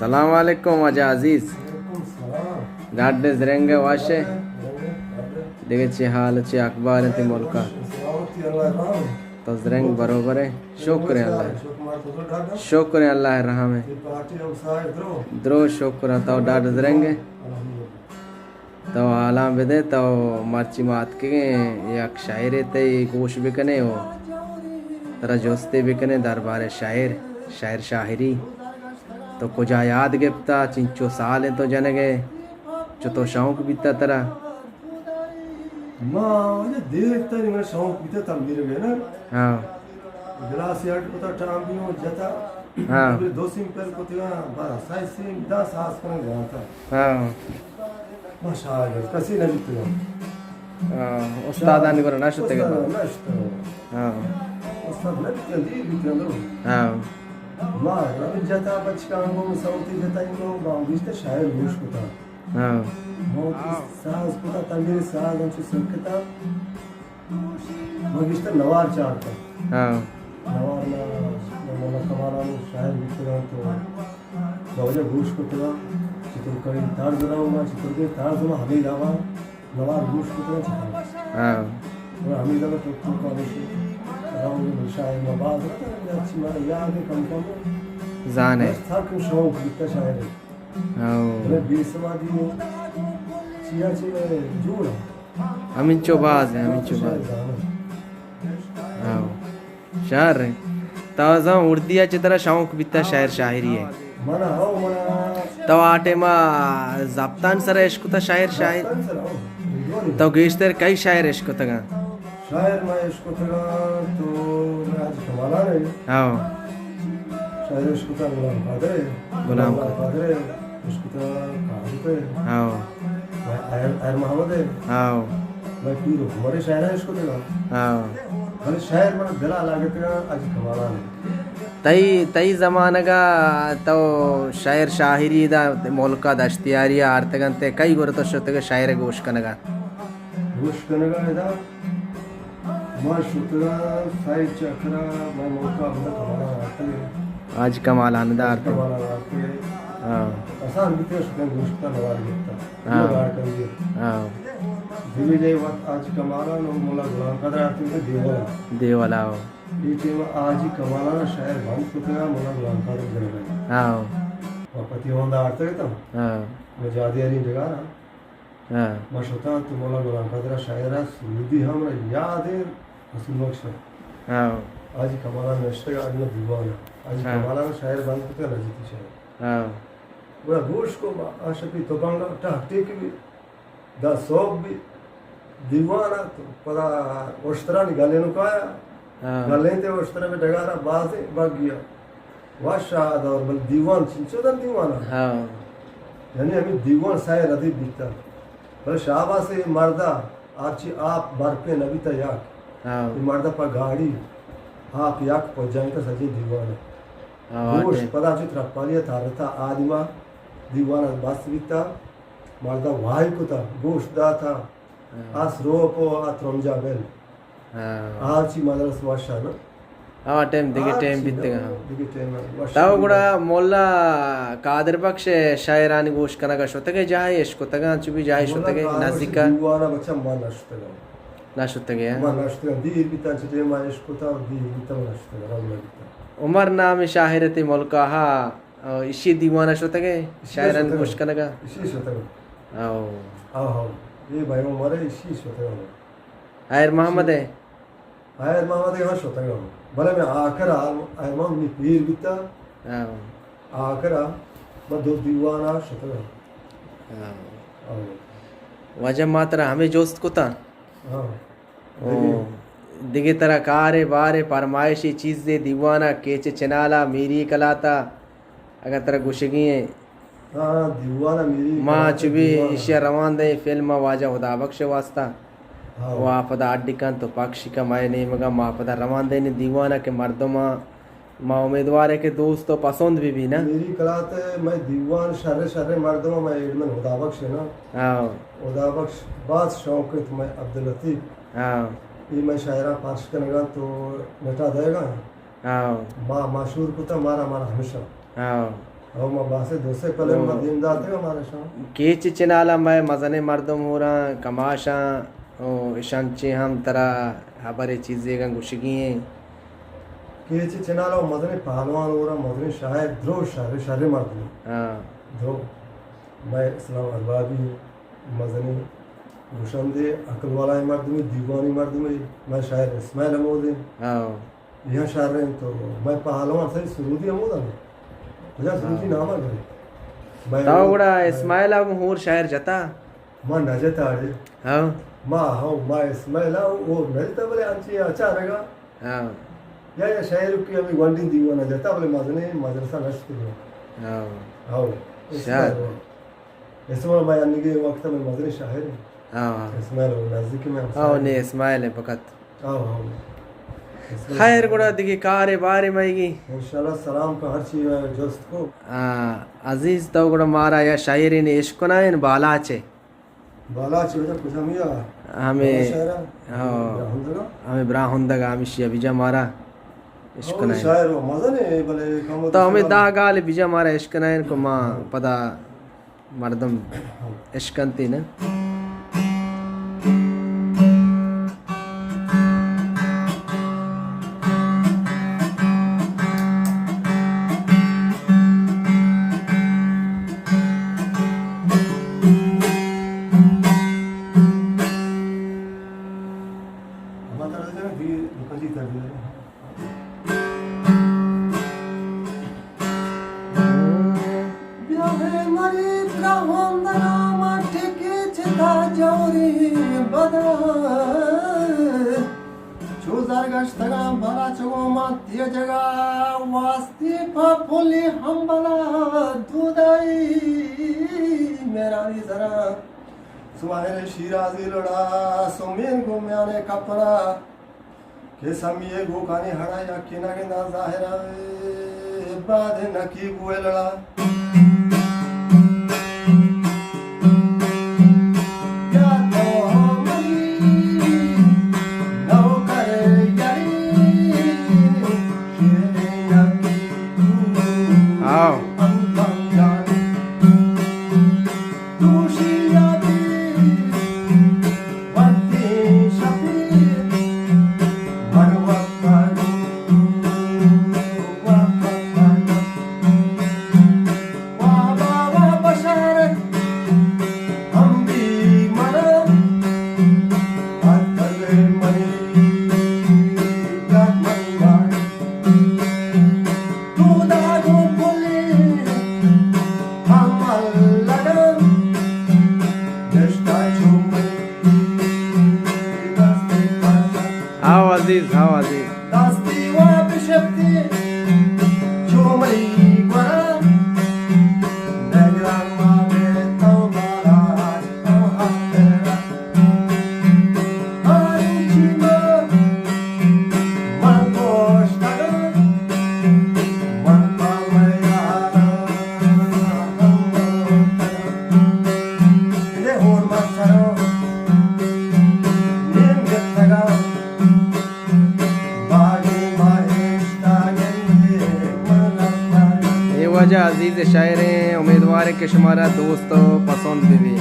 سلام علیکم واجہ عزیز۔ ڈاڈ زرنگ واشے؟ دگہ چی حال، چی اخبار انت ملکا؟ تو زرنگ بروبر ہے؟ شکر اللہ۔ شکر اللہ رحم ہے۔ درو شکر، تو ڈاڈ زرنگ ہے؟ تو حالاں بدے، تو مرچی ما اتکگیں یک شاعرے تئی گوش بکنے و ترا جستے بکنے دربارے شاعر، شاعر شاعری۔ تو کجا یاد گپتا، چنچو سال انت تو جنگے، چو تو شوق بیتا ترا؟ ما واجہ دیر تنی من شوق بیتا تنبیر گئے نا۔ ہاں۔ گلاس اڈ کتا، ٹام بیوں جتا۔ ہاں۔ پھر دو سیم پر کتگا، بارہ سائز سیم دا ساز کنگ جانتا۔ ہاں۔ ما شاعر کسی نہ بیتگا۔ ہاں، استادانی گورا نہ شتگا۔ استاد نہ شتگا۔ ہاں۔ استاد نہ بیتگا، دیر بیتگا۔ ہاں۔ ما رب جتا بچکاں گوں، سوتی جتا انوں، با گشت شاعر گوش کتا۔ ہاں۔ ما ساز کتا، تنبیر ساز انچو سکتا۔ ما گشتہ نوار چارتا۔ ہاں۔ نوار ما، ما، ما کمالانی شاعر بیتگاں تو باوجہ گوش کتگاں، چطور کئی طرز رہو ما، چطور کئی طرز ما ہمیں دابا نوار گوش کتگاں چطور۔ ہاں۔ اور ہمیں دابا تو، تو کا بشی، رہو شاعر ما باز رہتا، اچھی ما یاد ہے کم کم۔ زانے۔ بس تھا کہ شوق بیتا شاعر۔ ہاں۔ بلے بے سوادی ہو، چیا چے جوڑا۔ ہمینچو باز ہے، ہمینچو باز۔ ہاں۔ شر ہے۔ تو زان اردیا چہ ترا شوق بیتا شاعر شاعری ہے۔ تو آ ٹائما زبطان سر اشکتا شاعر شاعر۔ تو گیشتر کئی شاعر اشکتگاں؟ شاعر ما اشکتگاں تو میں حاجی کمالان ہے۔ ہاں۔ شاعر اشکتا غلام قادر ہے۔ غلام قادر ہے۔ اشکتا قادر ہے۔ ہاں۔ میں ایر، ایر محمد ہے۔ ہاں۔ میں پیر عمر شاعر اشکتگاں۔ ہاں۔ بلے شاعر من دلا لاگتگاں حاجی کمالان ہے۔ تئی، تئی زمانگا تو شاعر شاعری دا ملکا دشتیاری آرتگنتے، کئی گورا تو شتگے شاعر گوش کنگا؟ گوش کنگا ادا ما شتگاں سائی چکرا، ما موقع ہمدا کمالان آتگے۔ آج کمالان دا آرتگے۔ کمالان آتگے۔ ہاں۔ آسان بیتے شتگاں گوشتا نوار گپتا۔ ہاں۔ گاڑ کنگے۔ ہاں۔ دلی دے وقت آج کمالان و مولا غلام قادر آتگے دیوالا۔ دیوالا ہو۔ ای ٹیم آجی کمالان شاعر بند کتگا، مولا غلام قادر جنگا۔ ہاں۔ و پتی ہوندا آرتگے تا۔ ہاں۔ و جادیاری ڈگارا۔ ہاں۔ ما شتاں تو مولا غلام قادر شاعر است، سرودی ہم را یاد ہے، رسول بخش۔ ہاں۔ حاجی کمالان نشتگ آج میں دیوان۔ حاجی ہاں۔ کمالان شاعر بند کتے نجیتی شاعر۔ ہاں۔ گڑا گوش کو ما آ شپی تو بانگا ٹاک ٹیک بھی، دا سوب بھی، دیوان ات، پدا اشترانی گلینو کایا۔ ہاں۔ گلینتے اشترا میں ڈگارا بازے بگیا۔ وش آ دور، بل دیوان چنچو دن دیوان آ۔ ہاں۔ یعنی ہمیں دیوان سائے ردی بیتا۔ بل شاباس اے مردا، آرچی آپ برپے نبیتا یک۔ ہاں۔ اے مردا پا گاڑی، آپ یک پجائیں تا سجے دیوان۔ ہاں، گوش واقعی۔ پدا چی ترپالی تارتا آدما دیوان بس بیتا۔ مردا وائی کتا، گوش داتا۔ ہاں۔ آس روپ و آ ترمجا بل۔ ہاں۔ آ چی مدرس واشا نا۔ آ ٹائم دگہ آ ٹائم چی بیتگا۔ دگہ ٹائم واشا تو گڑا مولا قادر بخش شاعرانی گوش کنگا شتگے جاہے اشکتگاں، چو بھی جاہے مولا شتگے قادر بخش نزدیکا؟ دیوانا بچا ما نشتگا۔ نشتگے، ہاں؟ ما نشتگا، دیر بیتا چی ٹائم ما اشکتا، دیر بیتا ما نشتگا، رونا بیتا۔ عمر نام شاعر تے ملکا ہا، اشی دیوانا شتگے، اشی شاعرانی شتگا۔ گوش کنگا؟ اشی شتگا۔ او۔ آہو۔ اے بھائی عمر ہے، اشی شتگا۔ خیر محمد ہے؟ خیر محمد ہے، ہاں، شتگ ہم۔ بلے میں آخر آ، خیر محمد نی پیر بیتا۔ ہاں۔ آخر آ، میں دو دیوان آ شتگ ہم۔ ہاں۔ ہاں۔ واجہ ما ترا ہمیں جوست کتا۔ ہاں۔ او، دگہ ترا کارے بارے پرمائشی چیزے دیوانا کیچ چنالا میری کلاتا اگاں ترا گوشگی ایں۔ ہاں، دیوان ء میری ما کلاس چو بی دیوان ء۔ ایشی ء روان دئیں فلم ء واجہ ہدا بخش ء واسطہ۔ ہاں۔ و آ پدا اڈ کنت و پکش کن مئے نیمگ ء ما پدا روان دئیں دیوان ء کہ مردماں ما امیدوار ایں کہ دوست و پسند بہ بی نا۔ میری کلات ء مئے دیوان شر شر مردم ء مئے ایڈمن ہدا بخش ہے نا۔ ہاں۔ ہدا بخش باز شوق انت مئے عبداللطیف۔ ہاں۔ اے مئے شاعراں پخش کنگا تو نٹا دئیگا۔ ہاں۔ ما مشہور کتا مارا، مارا ہمیشہ۔ ہاں۔ او ما باسے دو سے پلے او ما دیم داتے ہمارا شان۔ کیچ چنالا مئے مزنیں مردم ہوراں، کماشاں، او اشان چے ہم ترا ہبرے چیزے گاں گوشگی ہیں۔ کیچ چنالا مزنیں پہلوان ہوراں، مزنیں شاعر، درو شر، شر مردم۔ ہاں۔ درو۔ مئے اسلام آبادی مزنیں گوشندے، عقل والائیں مردمے، دیوانی مردمے، مئے شاعر اسماعیل ہمودے۔ ہاں۔ یہاں شہر رہے تو مئے پہلوان سری سرودی ہمودا نے۔ کجا سرودی ہاں۔ نام ہے؟ تو گڑا اسماعیل اب ہور شاعر جتا؟ ما نہ جتا اڑے۔ ہاں۔ ما، ہاں، ما اسماعیل ہور نہ جتا، بلے انچی اچانکا۔ ہاں۔ یا، یا شاعر کی ہمیں گونڈی دیوانہ جتا، بلے مزنیں مدرسہ نشتی۔ ہاں۔ ہاں۔ شاعر۔ اسماعیل ہور۔ اسماعیل بھائی انیگے وقت میں مزنیں شاعر ہیں۔ ہاں۔ اسماعیل ہور نزدیک میں ہم ہاں، شاعر نے ہیں۔ اسماعیل ہے فقط۔ ہاں، ہاں۔ اسماعیل خیر، بھائی۔ گڑا دیگه کارے بارے مئیگی۔ انشاءاللہ سلام کا ہر چیز جست کو۔ آ، عزیز تو گڑا مارا یا شاعری نے اشکنائن بالاچے۔ بالاچ وجہ کجا میا؟ ہمیں، ہاں۔ براہندگا؟ ہمیں براہندگا، ہمیشی بجا مارا اشکنائن۔ شاعر و مزن ہے، بلے کم تو ہمیں دا گال بجا مارا اشکنائن کو ما ہاں۔ پدا مردم اشکنتی نا۔ بیا ہے مری براہندگا، ما ٹکے چتا جوری بدل۔ چو زرگشتگاں بلا چگو ما تیجگا، واستی پا پلی ہمبلا دودائی مہرانی سرا۔ سماہر شیرازی لڑا، سومین گو میانے کپڑا۔ کہ سمی ء گوکانی ہڑا یکے نہ گنداں ظاہر ء باد نکی بوئے لڑا۔ یا تو منی نوکر یاری، شیریں یکی تو آؤ۔ انتم جانی۔ دوشی یادی وتی شپی من وقت وقت وابا بشارت ہم بی من اتل منی یاد من وارت۔ تو داگوں پلی ہمل لگن نشتہ چومئی دستی پرشت۔ ہاو عزیز، ہاو عزیز۔ دستی و بشپتی چومئی گورا نگران ما بے تو بالاچ۔ اے واجہ عزیز شاعر ایں، امیدوار ایں کہ شمارا دوست و پسند بہ بی۔